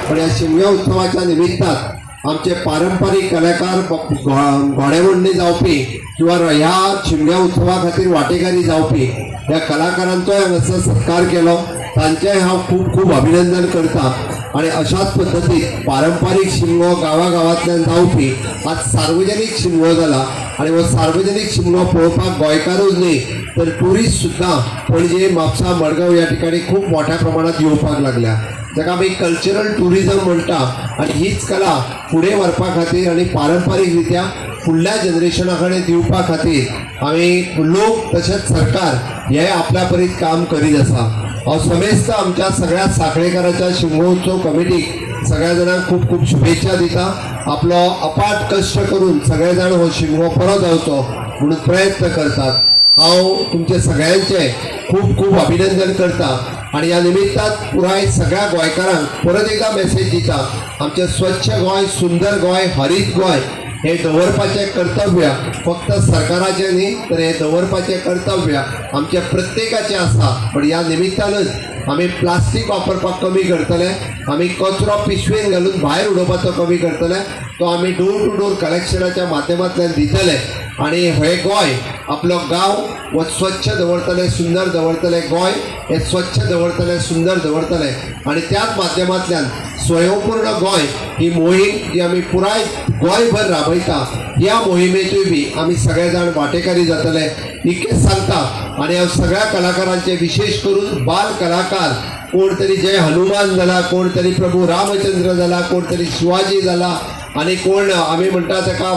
पण ह्या शिमग्या उत्सवाच्या निमित्तान आमचे पारंपारीक कलाकार घोडेमोडणी जावपी किंवा ह्या शिमग्या उत्सवा खातीर वांटेकारी जावपी ह्या कलाकारांचोय हांगासर सत्कार केलो. तांचेय हांव खूब खूब अभिनंदन करता. आणि अशाच पद्दतीन पारंपारीक शिमगो गांवागांवांतल्यान जावपी आज सार्वजनीक शिमगो जाला आनी हो सार्वजनीक शिमगो पळोवपाक गोंयकारूच न्ही तर ट्युरिस्ट सुद्दां पणजे, म्हापसा, मडगांव ह्या ठिकाणी खूब मोठ्या प्रमाणात येवपाक लागल्या, जाका आमी कल्चरल ट्युरिजम म्हणटा. आनी हीच कला फुडें व्हरपा खातीर आनी पारंपारीक रित्या फुडल्या जनरेशना कडेन दिवपा खातीर आमी लोक तशेंच सरकार हे आपल्या परीत काम करीत आसा. हांव समेस्त आमच्या सगळ्या साखळेकाराच्या शिमगोत्सव कमिटीक सगळ्या जाणांक खूब खूब शुभेच्छा दिता. आपलो अपाट कश्ट करून सगळे जाण हो शिमगो बरो जावचो म्हणून प्रयत्न करतात. हांव तुमचे सगळ्यांचे खूब खूब अभिनंदन करता आनी ह्या निमित्तान पुराय सगळ्या गोंयकारांक परत एकदा मेसेज दिता, आमचें स्वच्छ गोंय, सुंदर गोंय, हरीत गोंय हे दवरपाचें कर्तव्य फक्त सरकाराचें न्ही तर हें दवरपाचें कर्तव्य आमच्या प्रत्येकाचें आसा. पण ह्या निमित्तानच आमी प्लास्टीक वापरपाक कमी करतले, आमी कचरो पिशवेन घालून भायर उडोवपाचो कमी करतले, तो आमी डोर टू डोर कलेक्शनाच्या माध्यमांतल्यान दितले आनी हे गोंय आपलो गांव हो स्वच्छ दवरतले, सुंदर दवरतले. गोंय हे स्वच्छ दवरतले, सुंदर दवरतले आनी त्याच माध्यमांतल्यान स्वयंपूर्ण गोंय ही मोहीम जी आमी पुराय गोंयभर राबयता ह्या मोहिमेतूय बी आमी सगळे जाण वांटेकारी जातले इतकेंच सांगता. आनी हांव सगळ्या कलाकारांचे, विशेश करून बाल कलाकार, कोण तरी जय हनुमान जाला, कोण तरी प्रभू रामचंद्र जाला, कोण तरी शिवाजी जाला आनी कोण आमी म्हणटा ताका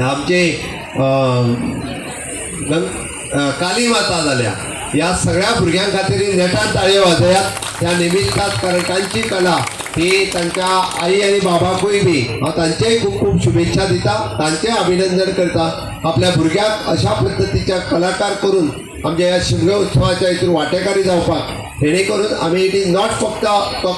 आमचे काली माता जाल्या, ह्या सगळ्या भुरग्यां खातीर नेटान ताळयो वाजयात ह्या निमित्तात, कारण तांची कला ही तांच्या आई आनी बाबाकूय बी हांव तांचेय खूब खूब शुभेच्छा दिता, तांचेय अभिनंदन करता. आपल्या भुरग्याक अशा पद्दतीच्या कलाकार करून आमच्या ह्या शिमग्या उत्सवाच्या हितून वांटेकारी जावपाक, जेणे करून आमी it is not फक्त तो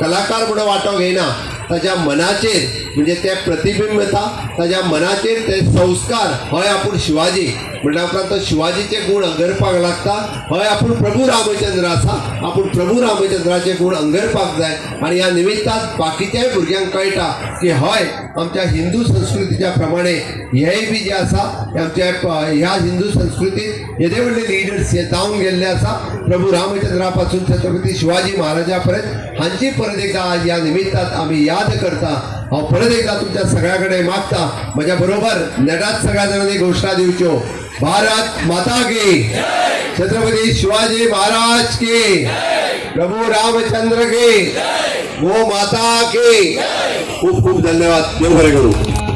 कलाकार म्हणून वांटो घेयना, ताच्या मनाचेर म्हणजे ते प्रतिबिंब येता, ताच्या मनाचेर ते संस्कार, हय आपूण शिवाजी म्हणल्या उपरांत तो शिवाजीचे गूण अंगरपाक लागता, हय आपूण प्रभू रामचंद्र आसा, आपूण प्रभू रामचंद्राचे गूण अंगरपाक जाय. आनी ह्या निमित्तान बाकीच्याय भुरग्यांक कळटा की हय आमच्या हिंदू संस्कृतीच्या प्रमाणे हेय बी जे आसा हे आमच्या ह्या हिंदू संस्कृतीत येदे व्हडले लिडर्स हे जावन गेल्ले आसा, प्रभू रामचंद्रा पासून छत्रपती शिवाजी महाराजा पर्यंत हांची परत एकदा आज ह्या निमित्तात आमी याद करता. हांव परत एकदा तुमच्या सगळ्या कडेन मागता, म्हज्या बरोबर नेटात सगळ्या जाणांनी घोशणा दिवच्यो, भारत माता की, छत्रपती शिवाजी महाराज की, प्रभू रामचंद्र की, गो माता की. खूप खूप धन्यवाद. देव बरे करू. नमन करू.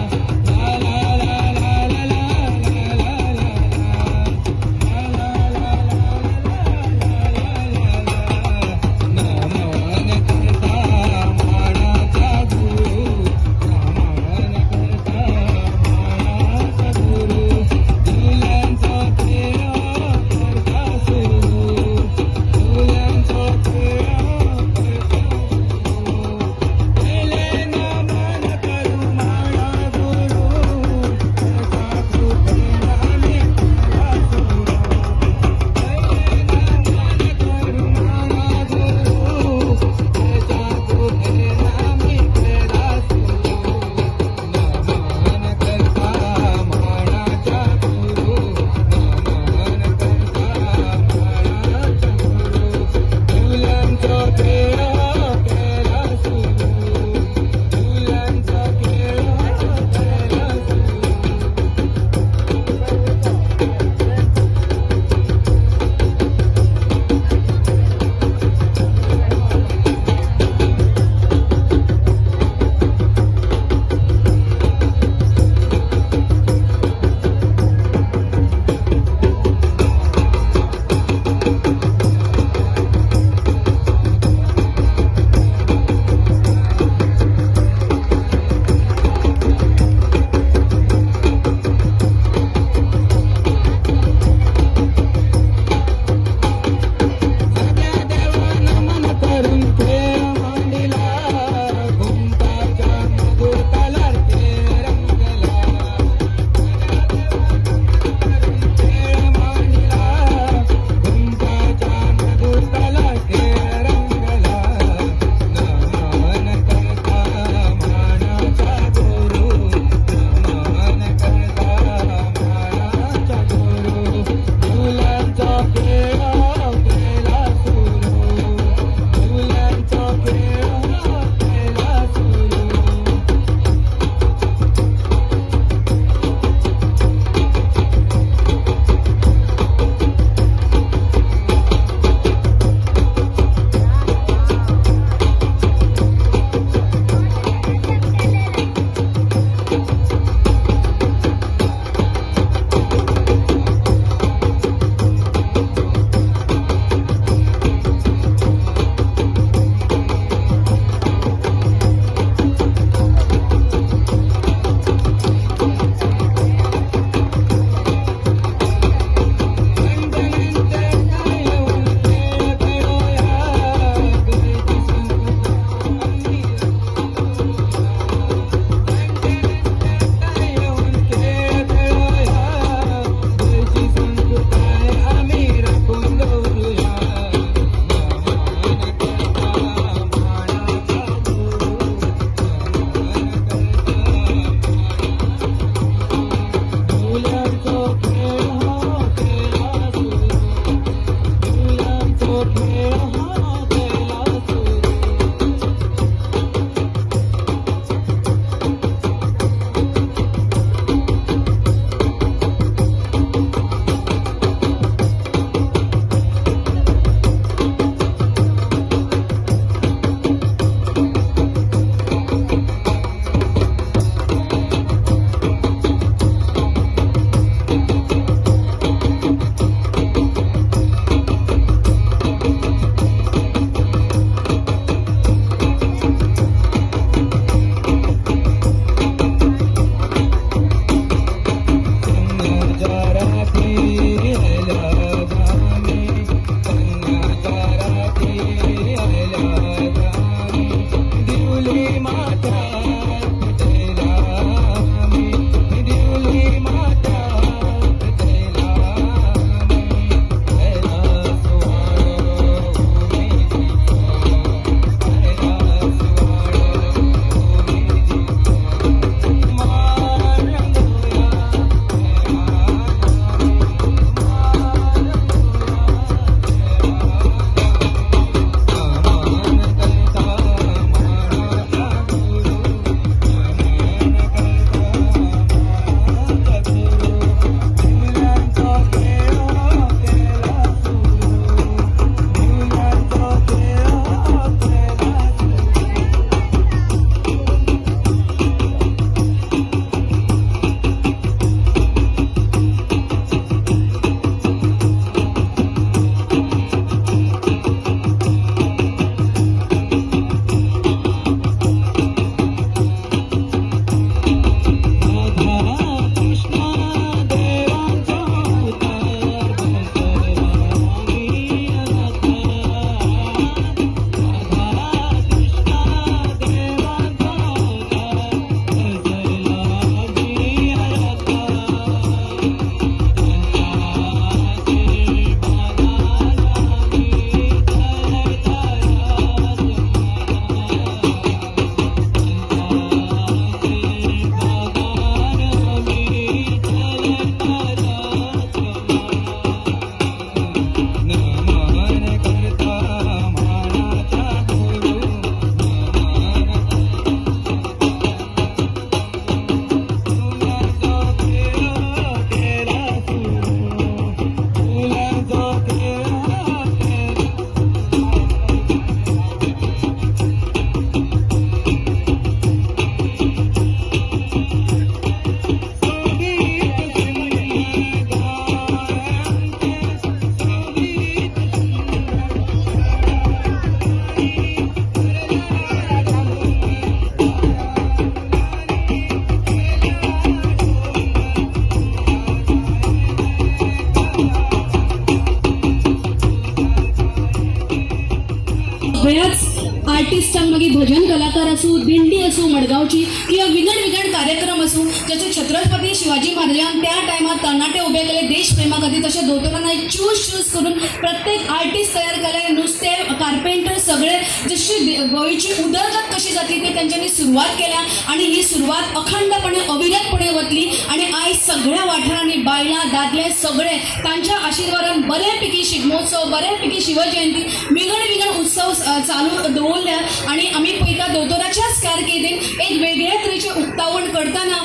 सगळ्याच आर्टिस्टांक, मागीर भजन कलाकार आसूं, दिंडी आसूं मडगांवची किंवा विंगड विंगड कार्यक्रम आसूं, जशे छत्रपती शिवाजी महाराजान त्या टायमार तरणाटे उबे केले देशप्रेमा खातीर, तशें दोतोरान आयज चूज चूज करून प्रत्येक आर्टिस्ट तयार केले, नुस्तें, कार्पेंटर, सगळे. जशी गोंयची उदरगत कशी जातली ते तेंच्यांनी सुरवात केल्या आनी ही सुरवात अखंडपणे, अविरतपणे वतली. आनी आयज सगळ्या वाठारांनी बायलां, दादले सगळे तांच्या आशिर्वादान बऱ्यापैकी शिगमोत्सव, बऱ्यापैकी शिवजयंती, विंगड विंगड उत्सव चालू दवरल्या. आनी आमी पळयता, दोतोराच्याच कारकिर्दीन एक वेगळे तरेचें उक्तावण करतना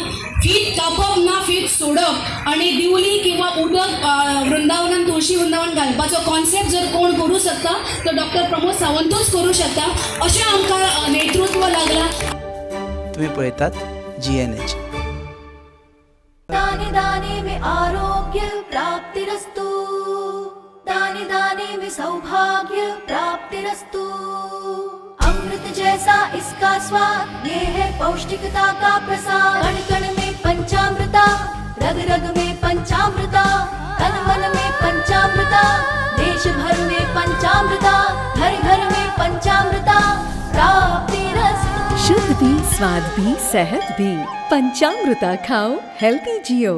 फीत कापप ना, फीत सोडप आनी दिवली किंवा उदक वृंदावनान, तुळशी वृंदावन घालपाचो कॉन्सेप्ट जर कोण करूं शकता तर डॉक्टर प्रमोद सावंतूच करूं शकता, अशें आमकां नेतृत्व लागलां. तुम्ही पळयतात जीएनएच. दाने दाने में आरोग्य प्राप्तिरस्तु, दाने दाने में सौभाग्य प्राप्तिरस्तु. अमृत जैसा इसका स्वाद, ये है पौष्टिकता का प्रसाद. कण कण में पंचामृता, रग रग में पंचामृता, तन मन में पंचामृता, देश भर में पंचामृता, घर घर में पंचामृता प्राप्तिरस्तु. शुद्ध भी, स्वाद भी, सेहत भी. पंचामृता खाओ, हेल्दी जियो.